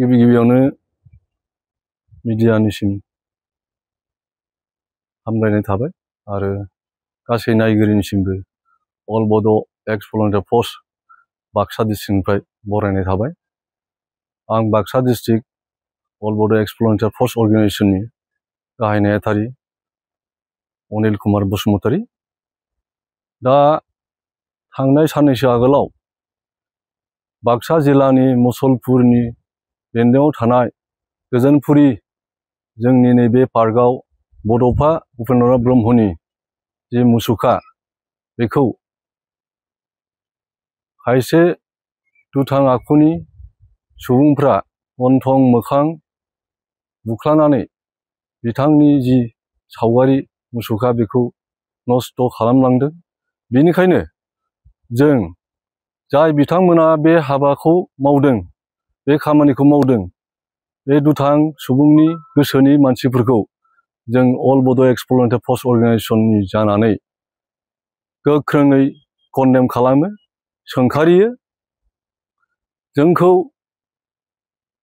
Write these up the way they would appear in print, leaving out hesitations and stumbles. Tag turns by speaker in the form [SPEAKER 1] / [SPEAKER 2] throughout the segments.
[SPEAKER 1] गिबियावनो मिडियानिसिम हामलायनाय थाबाय आरो गासै नायगिरिनिसिमबो अल बड' एक्स भलन्टियार फर्स बाक्सा डिस्ट्रिक्टनिफ्राय बरायनाय थाबाय। आं बाक्सा डिस्ट्रिक्ट अल बड' एक्स भलन्टियार फर्स अर्गेनाइजेशननि गाहाय नेहाथारि अनिल कुमार बसुमतारी। दा थांनाय साननैसो आगोलाव बाक्सा जिल्लानि मुसलपुरनि बेन्दोङाव थानाय गोजोनपुरी जोंनि नैबे पार्कआव बड'फा उपेन्द्रनाथ ब्रह्मनि जि मुसुखा बेखौ खायसे दुथां आखुनि सुबुंफ्रा गन्थं मोखां बुख्लानानै बिथांनि जि सावगारि मुसुखा बेखौ नस्थ' खालामलांदों। बेनिखायनो जों जाय बिथांमोना बे हाबाखौ मावदों, बे खामानिखौ मावदों, बे दुथां सुबुंनि गोसोनि मानसिफोरखौ जों अल बड' एक्स भलन्टियार फर्स अर्गेनाइजेशननि जानानै गोख्रोङै कन्डेम खालामो, सोंखारियो। जोंखौ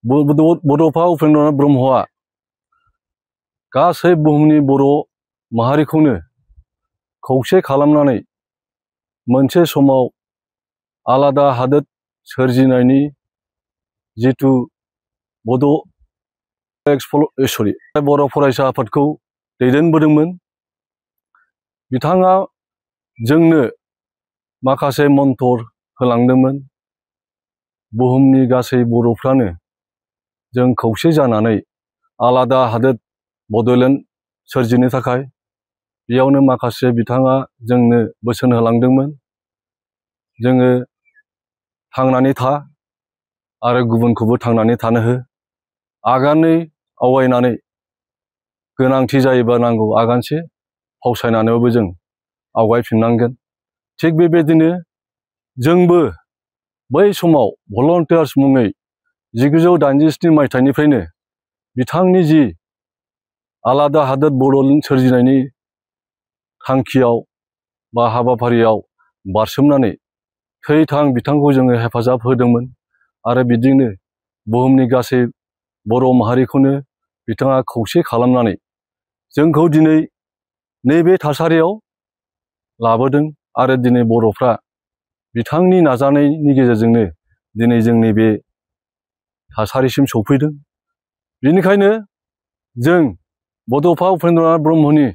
[SPEAKER 1] बड'फा उपेन्द्रनाथ ब्रह्मआ गासै बुहुमनि बर' माहारिखौनो खौसे खालामनानै मोनसे समाव आलादा हादोर सोरजिनायनि जिथु बर' फरायसा आफादखौ दैदेनबोदोंमोन। बिथाङा जोंनो माखासे मन्थर होलांदोंमोन। बुहुमनि गासै बर'फ्रानो जों खौसे जानानै आलादा हादोर बड'लेण्ड सोरजिनो थाखाय बेयावनो माखासे बिथाङा जोंनो बोसोन होलांदोंमोन। जोङो थांनानै था आरो गुबुनखौबो थांनानै थानो हो। आगानै आवगायनानै गोनांथि जायोबा नांगौ आगानसे फावसायनानैबाबो जों आवगायफिननांगोन। थिग बेबायदिनो जोंबो बै समाव भलन्टियार्स मुङै 1987 मायथाइनिफ्रायनो बिथांनि जि आलादा हादोर बड'लेण्ड सोरजिनायनि थांखियाव बा हाबाफारियाव बारसोमनानै थै-थां बिथांखौ जोङो हेफाजाब होदोंमोन आरो बिदिनो बुहुमनि गासै बर' माहारिखौनो बिथाङा खौसे खालामनानै जोंखौ दिनै नैबे थासारियाव लाबोदों आरो दिनै बर'फ्रा बिथांनि नाजानायनि गेजेरजोंनो दिनै जोंनि बे थासारिसिम सौफैदों। बेनिखायनो जों बड'फा उपेन्द्रनाथ ब्रह्मनि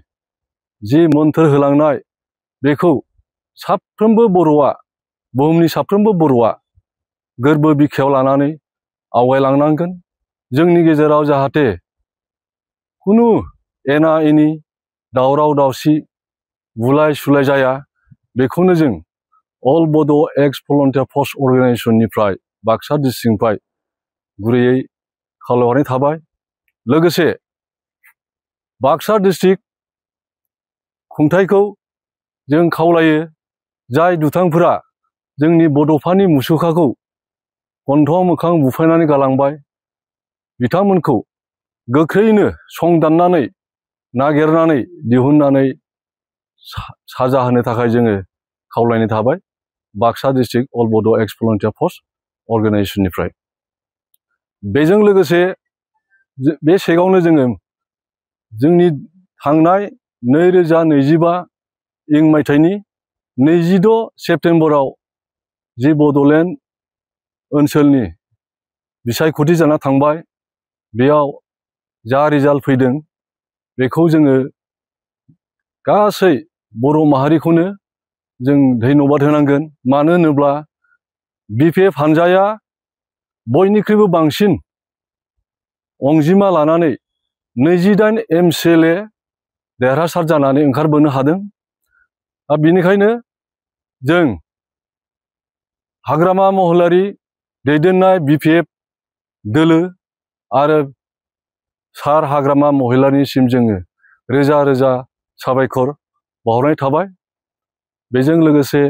[SPEAKER 1] जि मोन्थोर होलांनाय बेखौ साफ्रोमबो बर'आ, बुहुमनि साफ्रोमबो बर'आ गोरबो बिखायाव लानानै आवगायलांनांगोन। जोंनि गेजेराव जाहाथे खुनु एना एनि दावराव दावसि बुलाय सुलाय जाया, बेखौनो जों अल बड' एक्स भलन्टियार फर्स अर्गेनाइजेशननिफ्राय बाक्सा डिस्ट्रिक्टनिफ्राय गुरैयै खावलायहरनाय थाबाय। लोगोसे बाक्सा डिस्ट्रिक्ट खुंथायखौ जों खावलायो, जाय दुथांफोरा जोंनि बड'फानि मुसुखाखौ गन्थं मोखां बुफायनानै गालांबाय, बिथांमोनखौ गोख्रैनो संदाननानै नागिरनानै दिहुननानै साजा होनो थाखाय जोङो खावलायनाय थाबाय बाक्सा डिस्ट्रिक्ट अल बड' एक्स भलन्टियार फर्स अर्गेनाइजेशननिफ्राय। बेजों लोगोसे बे सेगावनो जोङो जोंनि थांनाय 2025 मायथाइनि 26 सेप्तेम्बराव जि बड'लेण्ड ओनसोलनि बिसायख'थि जाना थांबाय, बेयाव जा रिजाल्ट फैदों बेखौ जोङो गासै बर' माहारिखौनो जों धन्यबाद होनांगोन। मानो होनोब्ला BPF हानजाया बयनिख्रुइबो बांसिन अनजिमा लानानै 28 MCLA देरहासार जानानै ओंखारबोनो हादों। बेनिखायनो जों हाग्रामा महिलारि दैदेननाय BPF दोलो आरो सार हाग्रामा महिलारिनिसिम जोङो रोजा रोजा साबायखर बावहरनाय थाबाय। बेजों लोगोसे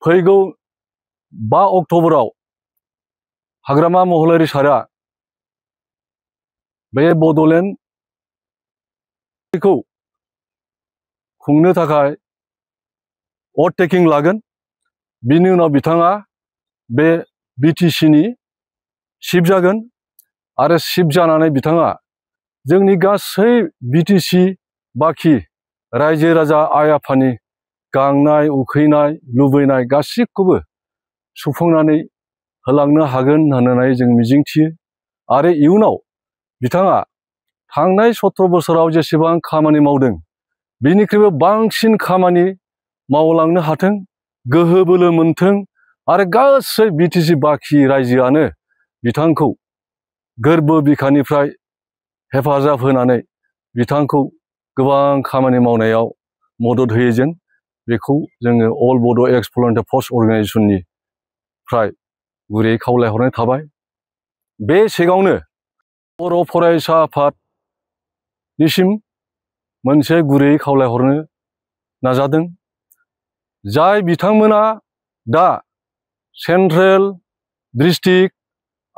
[SPEAKER 1] फैगौ 5 अक्ट'बराव हाग्रामा महिलारि सारआ बे बड'लेण्डखौ खुंनो थाखाय अभारटेकिं लागोन। बिनि उनाव बिथाङा बे BTCनि चिफ जागोन आरो सिफ जानानै बिथाङा जोंनि गासै बिटिसि बाखि रायजो राजा आइ आफानि गांनाय उखैनाय लुबैनाय गासिबखौबो सुफुंनानै होलांनो हागोन होननानै जों मिजिंथियो। आरो इयुनाव बिथाङा थांनाय 17 बोसोराव जेसेबां खामानि मावदों बिनिख्रुइबो बांसिन खामानि मावलांनो हाथों, गोहो बोलो मोनथों आरो गासै बिटिसि बाखि रायजोआनो बिथांखौ गोरबो बिखानिफ्राय हेफाजाब होनानै बिथांखौ गोबां खामानि मावनायाव मदद होयो जों बेखौ जोङो अल बड' एक्स भलुन्टियार फर्स अर्गानाइजेसननिफ्राय गुरैयै खावलायहरनाय थाबाय। बे सेगावनो बर' फरायसा आफादनिसिम मोनसे गुरैयै खावलायहरनो नाजादों। जाय बिथांमोना दा सेन्ट्रेल डिस्ट्रिक्ट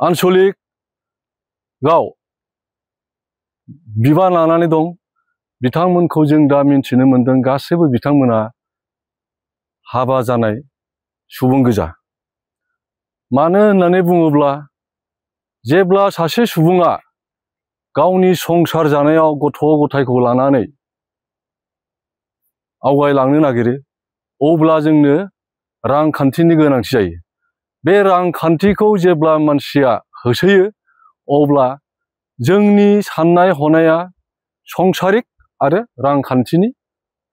[SPEAKER 1] आनसलिकआव बिबान लानानै दं बिथांमोनखौ जों दा मिन्थिनो मोनदों गासैबो बिथांमोना हाबा जानाय सुबुं गोजा। मानो होननानै बुङोब्ला जेब्ला सासे सुबुङा गावनि संसार जानायाव गथ' गथायखौ लानानै आवगायलांनो नागिरो अब्ला जोंनो रांखान्थिनि गोनांथि जायो। बे रांखान्थिखौ जेब्ला मानसिया होसोयो अब्ला जोंनि साननाय हनाया संसारिक आरो रांखान्थिनि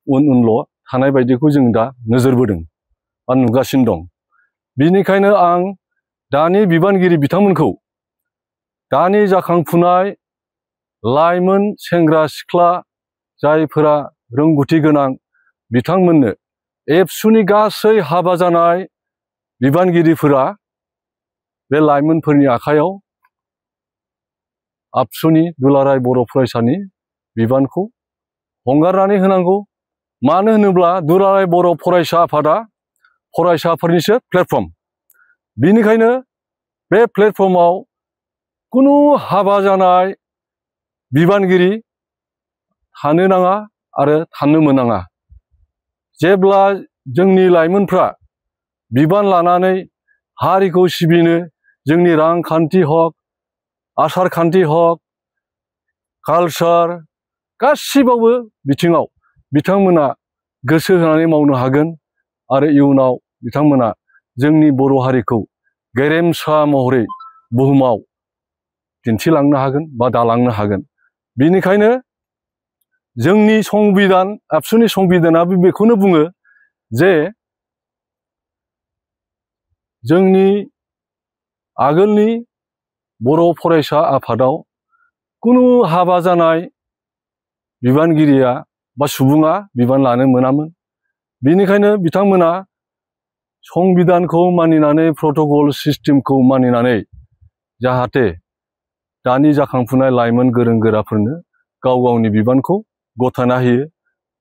[SPEAKER 1] उन थानाय बायदिखौ जों दा नोजोरबोदों बा नुगासिनो दं। बिनिखायनो आं दानि बिबानगिरि बिथांमोनखौ दानि जाखांफुनाय लाइमोन सेंग्रा सिख्ला जायफोरा रोंगौथि गोनां बिथांमोननो एबसुनि गासै हाबा जानाय बिबानगिरिफोरा बे लाइमोनफोरनि आखायाव आबसुनि दुलाराय बर' फरायसानि बिबानखौ हंगारनानै होनांगौ। मानो होनोब्ला दुलाराय बर' फरायसा आफादा फरायसाफोरनिसो प्लेटफर्म। बिनिखायनो बे प्लेटफर्माव कुनु हाबा जानाय बिबानगिरि थानो नाङा आरो थानो मोननाङा। जेब्ला जोंनि लाइमोनफ्रा बिबान लानानै हारिखौ सिबिनो जोंनि रांखान्थि हक आसार खान्थि हक कालचार गासिबावबो बिथिङाव बिथांमोना गोसो होनानै मावनो हागोन आरो इयुनाव बिथांमोना जोंनि बर' हारिखौ गेरेमसा महरै बुहुमाव दिन्थिलांनो हागोन बा दालांनो हागोन। बिनिखायनो जोंनि संबिधान आबसुनि संबिधानाबो बेखौनो बुङो जे जोंनि आगोलनि बर' फरायसा आफादाव कुनु हाबा जानाय बिबानगिरिया बा सुबुङा बिबान लानो मोनामोन। बिनिखायनो बिथांमोना संबिधानखौ मानिनानै प्रट'कल सिस्टेमखौ मानिनानै जाहाथे दानि जाखांफुनाय लाइमोन गोरों गोराफोरनो गाव गावनि बिबानखौ गथायना होयो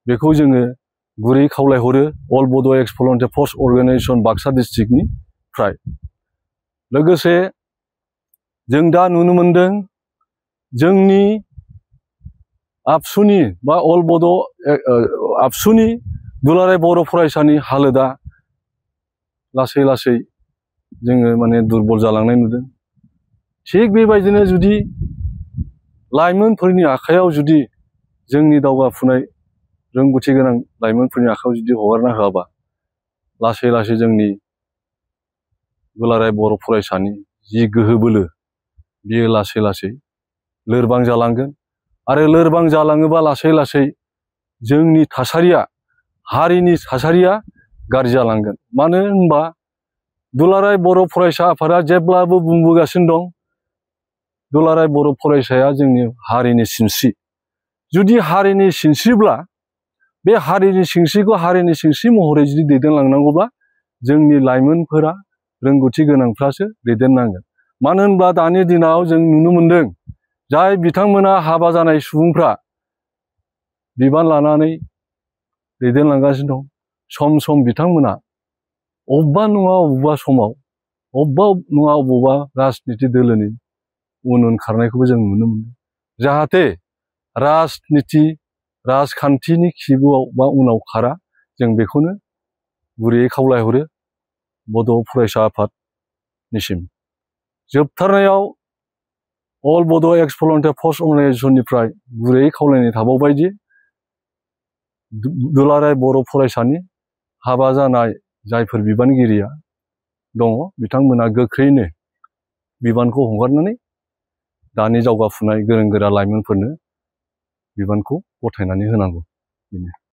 [SPEAKER 1] बेखौ जोङो गुरै खावलायहरो अल बड' एक्स भलुन्टियार फर्स अर्गानाइजेसन बाक्सा डिस्ट्रिक्टनिफ्राय। लोगोसे जों दा नुनो मोनदों जोंनि आबसुनि बा अल बड' आबसुनि दुलाराय बर' फरायसानि हालोदा लासै लासै जोङो माने दुरबल जालांनाय नुदों। थिग बेबायदिनो जुदि लाइमोनफोरनि आखायाव जुदि जोंनि दावगाफुनाय रोंगौथि गोनां लाइमोनफोरनि आखायाव जुदि हगारना होआबा लासै लासै जोंनि दुलाराय बर' फरायसानि जि गोहो बोलो बियो लासै लासै लोरबां जालांगोन आरो लोरबां जालाङोबा लासै लासै जोंनि थासारिया हारिनि थासारिया गाज्रि जालांगोन। मानो होनबा दुलाराय बर' फरायसा आफादा जेब्लाबो बुंबोगासिनो दं दुलाराय बर' फरायसाया जोंनि हारिनि सिनस्रि। जुदि हारिनि सिनस्रिब्ला बे हारिनि सिनस्रिखौ हारिनि सिनस्रि महरै जुदि दैदेनलांनांगौब्ला जोंनि लाइमोनफोरा रोंगौथि गोनांफ्रासो दैदेननांगोन। मानो होनब्ला दानि दिनाव जों नुनो मोनदों जाय बिथांमोना हाबा जानाय सुबुंफ्रा बिबान लानानै दैदेनलांगासिनो दं सम सम बिथांमोना अबेबा नङा अबेबा समाव अबेबा नङा अबेबा राजनिति दोलोनि उन खारनायखौबो जों नुनो मोनो। जाहाथे राजनिति राजखान्थिनि खिबुआव बा उनाव खारा जों बेखौनो गुरैयै खावलायहरो बड' फरायसा आफादनिसिम। जोबथारनायाव अल बड' एक्स भलन्टियार फर्स अर्गानाइजेसननिफ्राय गुरैयै खावलायनाय थाबावबायदि दुलाराय बर' फरायसानि हाबा जानाय जायफोर बिबानगिरिया दङ बिथांमोना गोख्रैनो बिबानखौ हगारनानै दानि जावगाफुनाय गोरों गोरा लाइमोनफोरनो बिबानखौ गथायनानै होनांगौ। बेनो।